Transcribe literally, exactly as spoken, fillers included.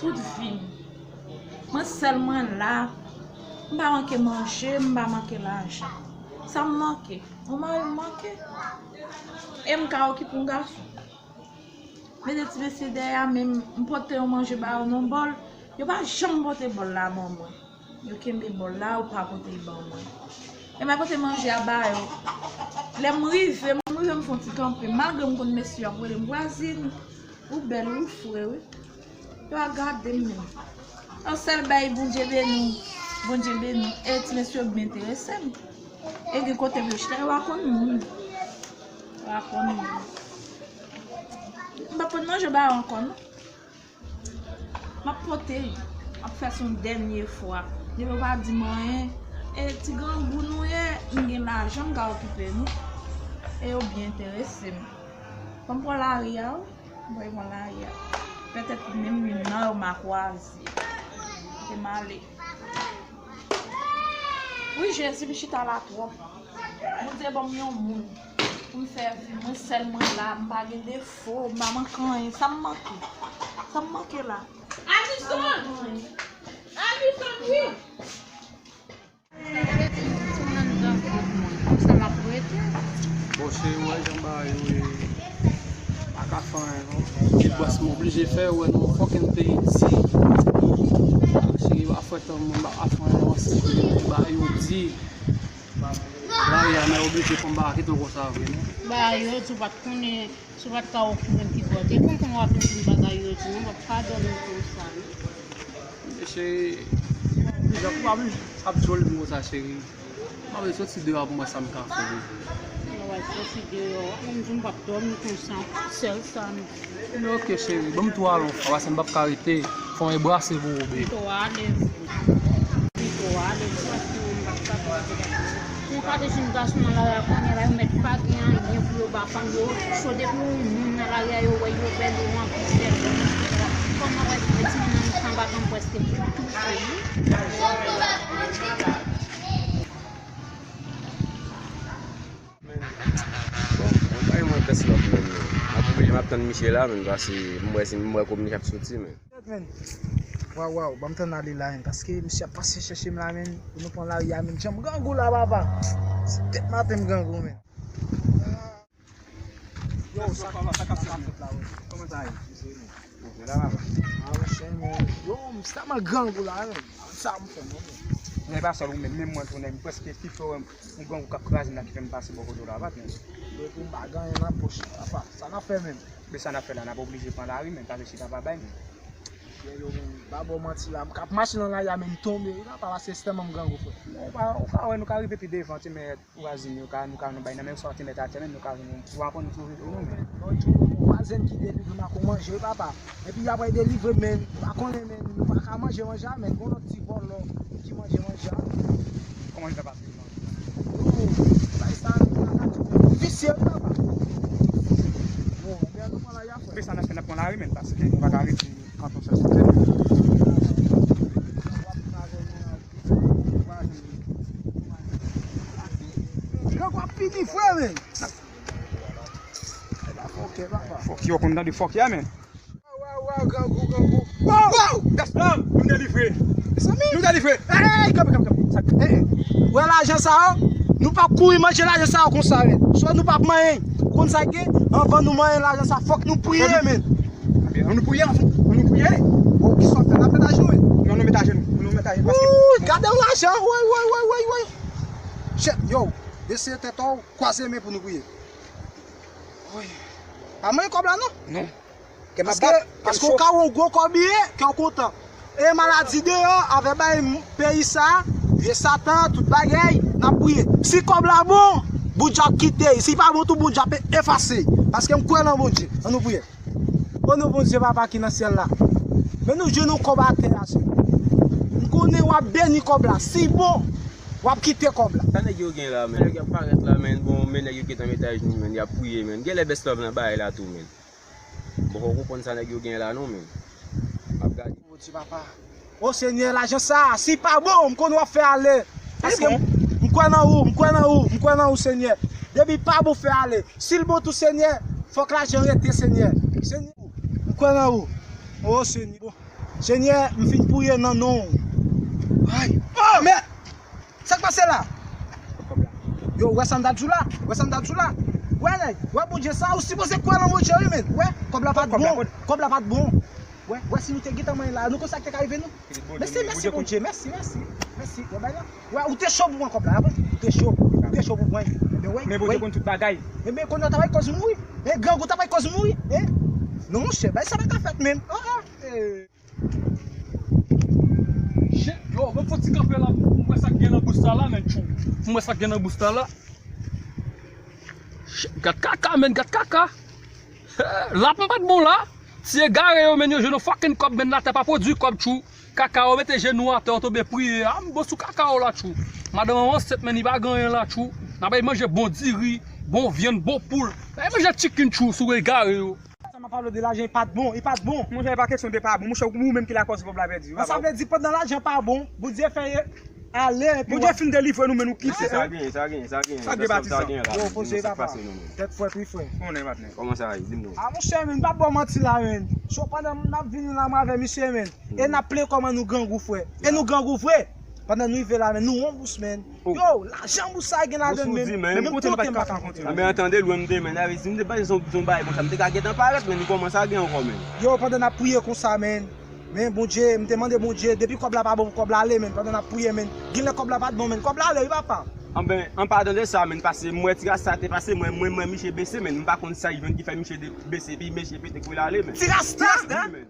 Tout vi m. Mwen sèl mwen la. M pa manke manje, m pa manke lajan. Sa m manke? Yon mari m manke. E m ka okipe yon gason. Mete ti mesye dèyè a, men m pote yon manje ba yo nan bòl. Yo pa janm pote bòl la ban mwen. Yo kenbe bòl la, yo pa pote l ban mwen. E m al pote manje a ba yo. Lè m rive, m rive, m fè yon ti kanpe. Malgre m konn mesye yo ap rele m vwazin, ou bèl, ou fre, wi. Yo a gade m menm. Yon sèl bay, Bondye beni w. Bondye beni w. E ti mesye yo byen enterese m. E gen kote m yo chita, yo a konn moun. Yo a konn moun. M p ap konn manje ba yo ankò, non. M ap pote, m ap fè se yon dènye fwa. Depi yo pa di m anyen, e ti grangou nou ye, m gen lajan, m ka okipe nou. E yo byen enterese m. Ban m pran lari a, wi. M pran lari a. Petèt menm youn nan yo m a kwaze. Kote m ale. Wi, Jezi, m chita la twòp. Bondye ban m yon moun pou m fè vi mwen, sèl mwen la, m pa gen defo, m pa manke anyen. Sa m manke? Sa m manke la? Alison! Alison, wi! Konsa m ap rete. Bon, cheri, w wè jan bagay yo ye. Pa ka fè anyen, non. Big Boss, m oblije fè, ou wè, nou fucking peyi di. Cheri, pa fè tan, mwen pa ka fè anyen, non, se bagay yo di. Lari a, men oblije fè m pa kite w konsa vre, non. Bagay yo di, w pa t konnen, si w pa t ka okipe m ki bò. Te konprann w ap vin di m bagay yo di, non, w ap pa dòmi konsa, non. Men cheri, deja pou w ap, ap djòl m konsa, cheri. M ap soti deyò pou m wè sa m ka fè, wi. Mwen wè soti deyò, mwen di m p ap dòmi konsa, sèl sa m di. Men oke, cheri, ban m tou ale yon fwa, paske m p ap ka rete. Fò m embrase pou ou, baby. Pito ale vre. Pito ale vre, paske mwen m p ap ka rete. Yon kate jenn gason nan lari a kounye a la, yo mèt pa gen anyen pou yo ba fanm yo. So depi yon moun nan lari a, yo wè yo bèl, yo anvi sèl. Kòman wè timoun nan sanba tan prèske pou touche, wi. Bon, mwen pa gen mwen best love menm, non. M ap oblije, m ap tann misye la, menm, paske m wè si m wè kote misye ap soti, menm. Men. Waw, waw, ban m tann ale la, menm, paske misye ap pase chèche m la, menm, pou nou pran lari a, menm. Jan m grangou la, papa. Se tèt maten m grangou, menm. Yo, sa, sa k ap fèt la, wi? Kòman sa ye? Yo, m tèlman grangou la, menm. Sa m fè, non, menm. Nèg pa sèl ou menm, menm mwen tou, nèg prèske ki fè w wè m, yon grangou k ap kraze m la ki fè m pase bò kote w la, pa t, menm. Depi m pa gen anyen nan pòch, papa, sa n ap fè menm? Men sa n ap fè la, n ap oblije pran lari, menm, paske chita pa bay, menm. Frè yo, menm, pa ba w manti la, m k ap mache nan lari a, menm, m tonbe, wi, papa, paske se tèlman m grangou, frè. Ou pa, ou ka wè, nou ka rive pi devan, ti mèt. Vwazin yo ka, nou ka, nou bay nan men, sòti mèt atè, men nou ka vin, w aprann nou twouve tou, non, men. Lòt jou, yon vwazen ki delivre m ak yon manje, wi, papa. Epi, apre, delivre m, men, m pa konnen, men, nou pa ka manje manje a, men, gon lòt ti vòlò ki manje manje a. Kòman li fè pase devan? Yo, bay sa, nou pa ka di, visye, wi, papa. Bon, men nou pran lari a, frè. Men sa n ap fè, n ap pran lari, men, paske nou pa ka rete kanpe yon sèl kote. Grangou ap fini vre, men. Fòk yo konn tande fòk ya, men. Waw, waw, waw, grangou, grangou. Waw! That's love! Nou delivre! Mezanmi! Nou delivre! Ey, kanpe, kanpe, kanpe. Sa, ey, ey. Wè lajan sa yo, nou p ap kouri manje lajan sa yo konsa, men. Swa nou p ap manyen. Ou konn sa k gen? Anvan nou manyen lajan sa, fòk nou priye, men. Ann nou priye, ann nou priye. Bon, kisa w ap fè? N ap met ajenou, wi. Non, nou met ajenou. Nou met ajenou, paske... Wouy, gade yon lajan. Woy, woy, woy, woy, woy. Chèf, yo, deseye tèt ou, kwaze men pou nou priye. Woy. Pa manyen kòb la, non? Non. Paske, paske w ka wè yon gwo kòb li ye, kè w kontan. E maladi deyò, avè bay peyi sa, vye satan, tout bagay, n ap priye. Si kòb la bon, Bondye ap kite. Si pa bon tou, Bondye ap efase. Paske m kwè nan Bondye. Ann nou priye. O non Bondye, Papa ki nan syèl la, men nou jwenn yon kòb atè a, Senyè. M konnen w ap beni kòb la. Si bon, w ap kite kòb la. Sa nèg yo gen la, men? Nèg yo ap parèt la, men. Bon, men nèg yo gentan met ajenou, men. Y ap priye, men. Genlè best love nan bagay la tou, men. M poko konprann sa nèg yo gen la non, men. M ap gade. Bondye, Papa. O Senyè, lajan sa a, si pa bon, m konnen w ap fè ale. Paske m, m kwè nan ou, m kwè nan ou, m kwè nan ou, Senyè. Depi pa bon, fè ale. Si l bon tou, Senyè, fòk lajan rete, Senyè. Senyè, m kwè nan ou. O Senyè. Bon. Senyè, m fin priye nan non w. Ay. Oh, men, sa k pase la? Yo, wè sa m t ap di w la? Wè sa m t ap di w la? Wè, nèg, wè Bondye sa, ou sipoze kwè nan Bondye, wi, men. Wè, kòb la pa t bon. Kòb la pa t bon. Wè, wè, si nou te gentan manyen la, nou konn sa k te ka rive nou. Mèsi, mèsi, Bondye, mèsi, mèsi, mèsi. Wè, bay la. Wè, ou te cho pou pran kòb la, a bon? Ou te cho, ou te cho pou pran. Ebyen, wè, men Bondye konn tout bagay. Ebyen, kounye a w ta bay kòz mouri. E grangou ta bay kòz mouri. E? Non, monchè, bay sa pa ka fèt menm. Ah, ah, eh. Shit, yo, ban m fè yon ti kanpe la pou m wè sa k gen nan bous la la, men, tchou. Pou m wè sa k gen nan bous la la. Shit, gad kaka, men, gad kaka. Lapin pa t bon la. Ti egare yo, men, yo jwenn yon fucking kòb, men, latè pa pwodui kòb, tchou. Kaka, yo mete jenou atè, yo tonbe priye. A, m bon sou kaka yo la, tchou. Madanm an ansent, men, li pa gen anyen la, tchou. N a bay manje bon diri, bon vyann, bon poul. Bay manje chicken, tchou, sou egare yo. Sa m ap pale w de lajan, li pa t bon, li pa t bon. Monchè, e pa kesyon de pa bon. Monchè, ou menm ki lakòz kòb la pèdi, papa. Sa vle di pandan lajan pa bon, Bondye fè ale epi Bondye fin delivre nou, men nou kite. Sa genyen, sa genyen, sa genyen. Sa k gen pati sa? Yo, poze, papa. Tèt frèt, wi, frè. Konnen, patnè. Kòman sa ye? Di m non. A, monchè, men, m p ap ba w manti la, men. So, pandan n ap vini la, mwen avè misye, men. E n ap plenn kòman nou grangou, frè. E nou grangou vre. Pandan nou rive la, men, nou on bous, men. Yo, lajan bous sa gen ladan l, men. Men m konte m pa t ka konte. Anben, an tande lwen m te, men, avè si m te pa son, son bagay konsa, m te ka gentan parèt, men, li kòmanse a gen ankò, men. Yo, pandan n ap priye konsa, men. Men Bondye, m te mande Bondye, depi kòb la pa bon, kòb la ale, men. Pandan n ap priye, men. Genlè kòb la pa t bon, men. Kòb la ale, wi, papa. Anben, an padan de sa, men, pase m wè ti rasta te pase, mwen, mwen, mwen, misye bese, men. M pa konn sa l jwenn ki fè misye de-, bese, epi misye pete kou l ale, men. Ti rasta? Wi, men.